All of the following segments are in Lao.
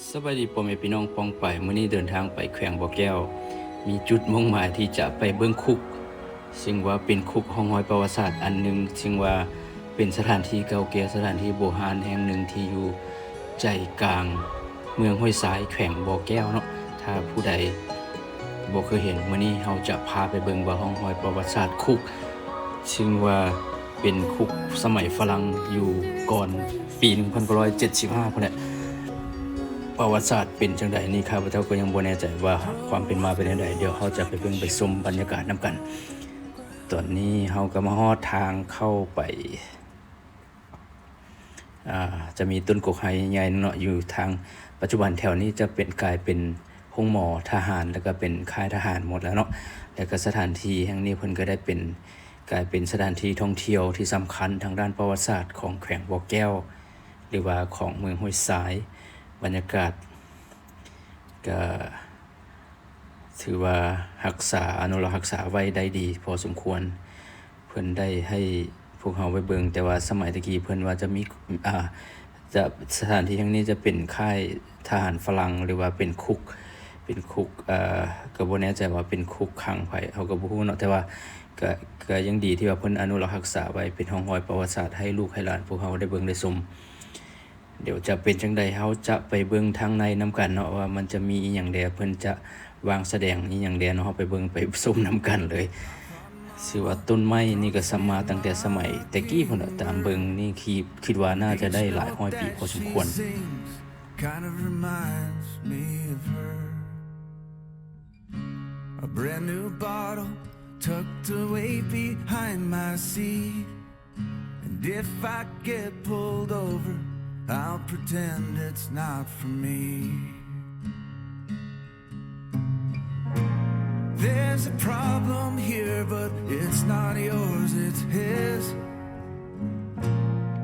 ສະບາຍດີພໍ່ແມ່ພີ່ນ້ອງປ້ອງປາຍ, ມື້ນີ້ເດີນທາງໄປແຂວງບໍ່ແກ້ວ, ມີຈຸດມຸ່ງໝາຍທີ່ຈະໄປເບິ່ງຄຸກ, ເຊິ່ງວ່າເປັນຄຸກຮ່ອງຮອຍປະຫວັດສາດອັນໜຶ່ງ, ເຊິ່ງວ່າເປັນສະຖານທີ່ເກົ່າແກ່, ສະຖານທີ່ໂບຮານແຫ່ງໜຶ່ງທີ່ຢູ່ໃຈກາງເມືອງຫ້ວຍຊາຍ, ແຂວງບໍ່ແກ້ວເນາະ. ຖ້າຜູ້ໃດບໍ່ເຄີຍເຫັນ, ມື້ນີ້ເຮົາຈະພາໄປເບິ່ງວ່າຮ່ອງຮອຍປະຫວັດສາດຄຸກ, ເຊິ່ງວ່າ ເປັນຄຸກສະໄໝຝຣັ່ງຢູ່ກ່ອນປີໜຶ່ງພັນເກົ້າຮ້ອຍເຈັດສິບຫ້າພຸ້ນແຫຼະ. ປະຫວັດສາດເປັນຈັ່ງໃດນີ້ ຂ້າພະເຈົ້າກໍຍັງບໍ່ແນ່ໃຈວ່າຄວາມເປັນມາເປັນແນວໃດ. ດຽວເຮົາຈະໄປເບິ່ງໄປຊົມບັນຍາກາດນຳກັນ. ຕອນນີ້ເຮົາກໍມາຮອດທາງເຂົ້າໄປ, ອ່າ ຈະມີຕົ້ນກົກໄຮໃຫຍ່ເນາະ ຢູ່ທາງ, ປັດຈຸບັນແຖວນີ້ຈະເປັນ, ກາຍເປັນໂຮງໝໍທະຫານ ແລ້ວກໍເປັນຄ້າຍທະຫານໝົດແລ້ວເນາະ. ແລ້ວກໍສະຖານທີ່ແຫ່ງນີ້ເພິ່ນກໍໄດ້ເປັນ ກາຍເປັນສະຖານທີ່ທ່ອງທ່ຽວທີ່ສຳຄັນທາງດ້ານປະຫວັດສາດຂອງແຂວງບໍ່ແກ້ວ ຫຼືວ່າຂອງເມືອງຫ້ວຍຊາຍ. ບັນຍາກາດກະຖືວ່າຮັກສາ, ອະນຸລັກຮັກສາໄວ້ໄດ້ດີພໍສົມຄວນ. ເພິ່ນໄດ້ໃຫ້ພວກເຮົາໄປເບິ່ງ, ແຕ່ວ່າສະໄໝແຕ່ກີ້ເພິ່ນວ່າຈະມີ, ອ່າ, ຈະ, ສະຖານທີ່ແຫ່ງນີ້ຈະເປັນຄ້າຍທະຫານຝຣັ່ງ ຫຼືວ່າເປັນຄຸກ, ເປັນຄຸກ, ເອີ, ກໍບໍ່ແນ່ໃຈວ່າເປັນຄຸກຂັງໃຜ, ເຮົາກໍບໍ່ຮູ້ເນາະ, ແຕ່ວ່າກໍ, ກໍຍັງດີທີ່ວ່າເພິ່ນອະນຸລັກຮັກສາໄວ້ເປັນຮ່ອງຮອຍປະຫວັດສາດໃຫ້ລູກໃຫ້ຫຼານພວກເຮົາໄດ້ເບິ່ງໄດ້ຊົມ. ດຽວຈະເປັນຈັ່ງໃດ ເຮົາຈະໄປເບິ່ງທາງໃນນຳກັນເນາະ ວ່າມັນຈະມີອີ່ຫຍັງແດ່, ເພິ່ນຈະວາງສະແດງອີ່ຫຍັງແດ່ເນາະ, ເຮົາໄປເບິ່ງໄປຊົມນຳກັນເລີຍ. ຊື່ວ່າຕົ້ນໄມ້ນີ້ກໍສະ, ມາຕັ້ງແຕ່ສະໄໝແຕ່ກີ້ພຸ້ນແຫຼະ, ຕາມເບິ່ງນີ້ຄິດ, ຄິດວ່າໜ້າຈະໄດ້ຫຼາຍຮ້ອຍປີພໍສົມຄວນ. Kind of reminds me of her. A brand new bottle tucked away behind my seat. And if I get pulled over, I'll pretend it's not for me. There's a problem here, but it's not yours, it's his.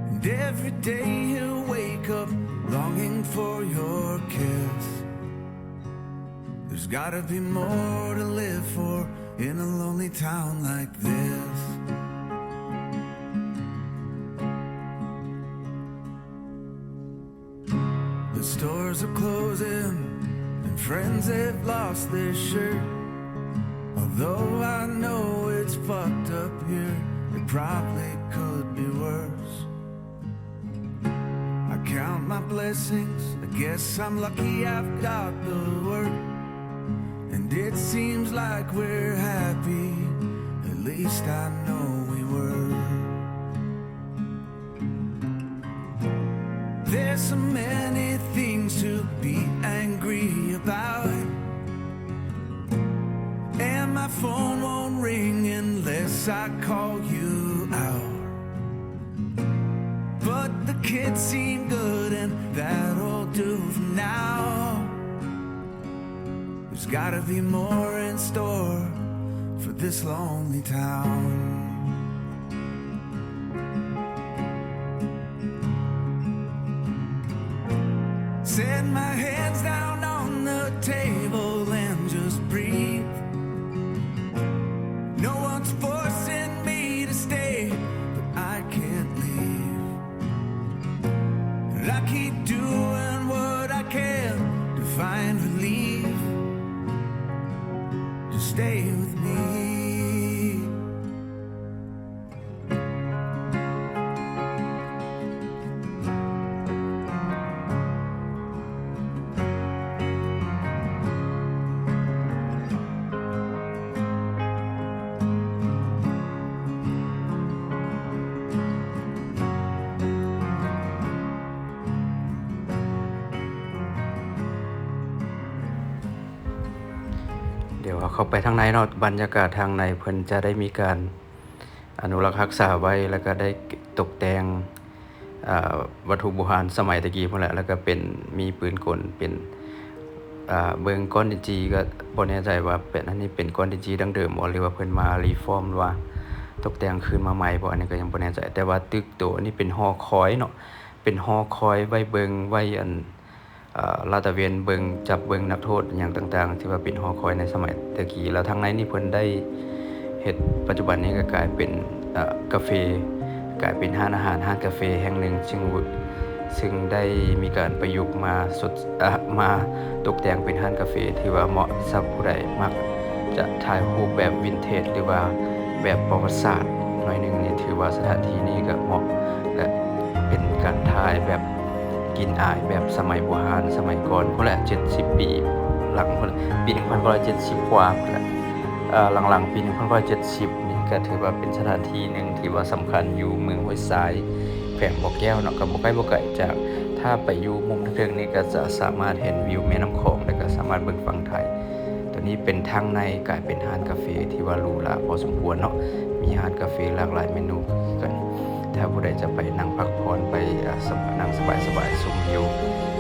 And every day he'll wake up longing for your kiss. There's gotta be more to live for in a lonely town like this. The stores are closing and friends have lost their shirt. Although I know it's fucked up here, it probably could be worse. I count my blessings, I guess I'm lucky I've got the work. And it seems like we're happy, at least I know we were. There's so many things to be angry about, and my phone won't ring unless I call you out. But the kids seem good and that'll do for now. There's gotta be more in store for this lonely town. Set my hands down on the table and just breathe. No one's forcing me to stay, but I can't leave. And I keep doing what I can to find relief. Just stay with me. ດຽວເຮົາເຂົ້າໄປທາງໃນເນາະ, ບັນຍາກາດທາງໃນເພິ່ນຈະໄດ້ມີການອະນຸລັກຮັກສາໄວ້ ແລ້ວກໍໄດ້ຕົກແຕ່ງ ອ່າ ວັດຖຸບູຮານສະໄໝແຕ່ກີ້ພຸ້ນແຫຼະ, ແລ້ວກໍເປັນ ມີປືນກົນ ເປັນ ອ່າ ເບິ່ງກ້ອນດິນຈີ ກໍບໍ່ແນ່ໃຈວ່າເປັນ ອັນນີ້ເປັນກ້ອນດິນຈີດັ້ງເດີມບໍ່ ຫຼືວ່າເພິ່ນມາຣີຟອມ ຫຼືວ່າຕົກແຕ່ງຄືນມາໃໝ່ບໍ່ ອັນນີ້ກໍຍັງບໍ່ແນ່ໃຈ. ແຕ່ວ່າຕຶກໂຕນີ້ເປັນຫໍຄອຍເນາະ, ເປັນຫໍຄອຍໄວ້ເບິ່ງ ໄວ້ ອັນ ເອີ ລາດຕະເວນເບິ່ງ ຈັບເບິ່ງນັກໂທດຫຍັງຕ່າງໆ ທີ່ວ່າເປັນຫໍຄອຍໃນສະໄໝແຕ່ກີ້. ແລ້ວທາງໃນນີ້ເພິ່ນໄດ້ເຮັດ ປັດຈຸບັນນີ້ກໍກາຍເປັນ ເອີ ກາເຟ, ກາຍເປັນຮ້ານອາຫານ ຮ້ານກາເຟແຫ່ງໜຶ່ງ ຊຶ່ງ ຊຶ່ງໄດ້ມີການປະຍຸກມາສົດ ອາ ມາຕົກແຕ່ງເປັນຮ້ານກາເຟ ຖືວ່າເໝາະສຳລັບຜູ້ໃດມັກຈະຖ່າຍຮູບແບບວິນເທຈ ຫຼືວ່າແບບປະຫວັດສາດໜ້ອຍໜຶ່ງນີ້ ຖືວ່າສະຖານທີ່ນີ້ກໍເໝາະ ແລະ ເປັນການຖ່າຍແບບກິ່ນອາຍແບບສະໄໝບູຮານ ສະໄໝກ່ອນພຸ້ນແຫຼະ ເຈັດສິບປີຫຼັງພຸ້ນແຫຼະ ປີໜຶ່ງພັນເກົ້າຮ້ອຍເຈັດສິບກວ່າພຸ້ນແຫຼະ ເອີ ຫຼັງໆປີໜຶ່ງພັນເກົ້າຮ້ອຍເຈັດສິບນີ້ ກໍຖືວ່າເປັນສະຖານທີ່ໜຶ່ງທີ່ວ່າສຳຄັນຢູ່ເມືອງຫ້ວຍຊາຍ ແຂວງບໍ່ແກ້ວເນາະ ກໍບໍ່ໃກ້ບໍ່ໄກຈາກ ຖ້າໄປຢູ່ມຸມເທິງໆນີ້ ກໍຈະສາມາດເຫັນວິວແມ່ນ້ຳຂອງ ແລ້ວກໍສາມາດເບິ່ງຝັ່ງໄທ. ຕົວນີ້ເປັນທາງໃນ ກາຍເປັນຮ້ານກາເຟທີ່ວ່າຫຼູຫຼາພໍສົມຄວນເນາະ ມີຮ້ານກາເຟຫຼາກຫຼາຍເມນູຄືກັນ. ຖ້າຜູ້ໃດຈະໄປນັ່ງພັກຜ່ອນ ໄປ ອາ ສະ ນັ່ງສະບາຍໆ ຊົມວິວ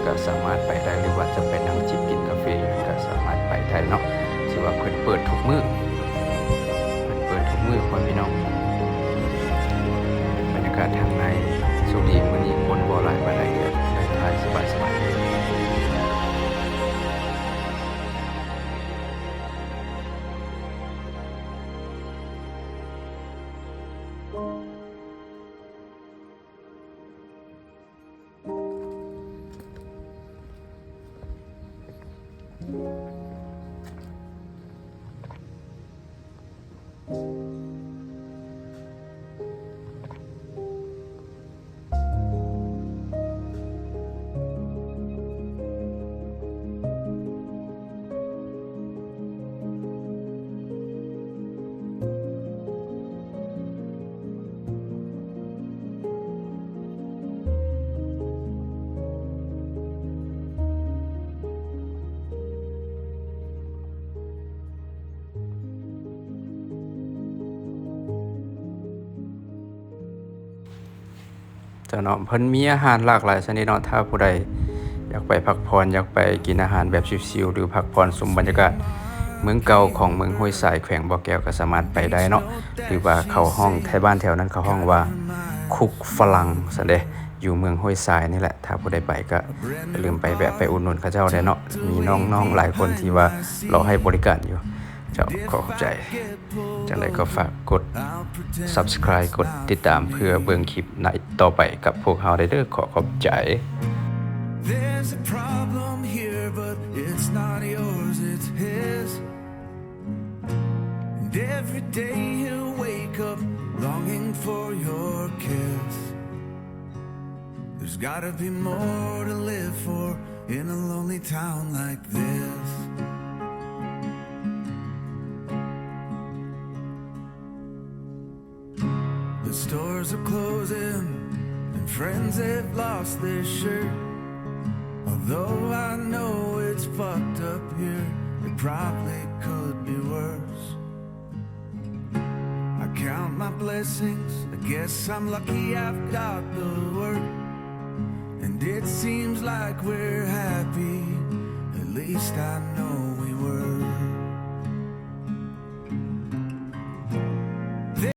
ກໍສາມາດໄປໄດ້ ຫຼືວ່າຈະໄປນັ່ງຈິບກິນກາເຟ ກໍສາມາດໄປໄດ້ເນາະ ຖືວ່າເພິ່ນເປີດທຸກມື້ ເພິ່ນເປີດທຸກມື້ ພໍ່ແມ່ພີ່ນ້ອງ. ບັນຍາກາດທາງໃນ ໂຊກດີມື້ນີ້ຄົນບໍ່ຫຼາຍປານໃດ ກໍໄດ້ຖ່າຍສະບາຍໆ. ເຈົ້າເນາະ ເພິ່ນມີອາຫານຫຼາກຫຼາຍຊະນິດເນາະ ຖ້າຜູ້ໃດຢາກໄປພັກຜ່ອນ ຢາກໄປກິນອາຫານແບບຊິວໆ ຫຼື ພັກຜ່ອນຊົມບັນຍາກາດເມືອງເກົ່າຂອງເມືອງຫ້ວຍຊາຍ ແຂວງບໍ່ແກ້ວ ກໍສາມາດໄປໄດ້ເນາະ ຫຼືວ່າເຂົາຮ້ອງ ໄທບ້ານແຖວນັ້ນເຂົາຮ້ອງວ່າຄຸກຝຣັ່ງຊັ້ນເດ ຢູ່ເມືອງຫ້ວຍຊາຍນີ້ແຫຼະ. ຖ້າຜູ້ໃດໄປກໍຢ່າລືມໄປແວະໄປອຸດໜູນເຂົາເຈົ້າແດ່ເນາະ ມີນ້ອງໆຫຼາຍຄົນທີ່ວ່າລໍໃຫ້ບໍລິການຢູ່. ເຈົ້າ ຂໍຂອບໃຈ. ຈັ່ງໃດກໍຝາກກົດ Subscribe ກົດຕິດຕາມ ເພື່ອເບິ່ງຄລິບໃນຕໍ່ໄປກັບພວກເຮົາໄດ້ເດີ້. ຂໍຂອບໃຈ. There's a problem here, but it's not yours, it's his. And every day he'll wake up longing for your kiss. There's gotta be more to live for in a lonely town like this. The stores are closing and friends have lost their shirt. Although I know it's fucked up here, it probably could be worse. I count my blessings, I guess I'm lucky I've got the work. And it seems like we're happy, at least I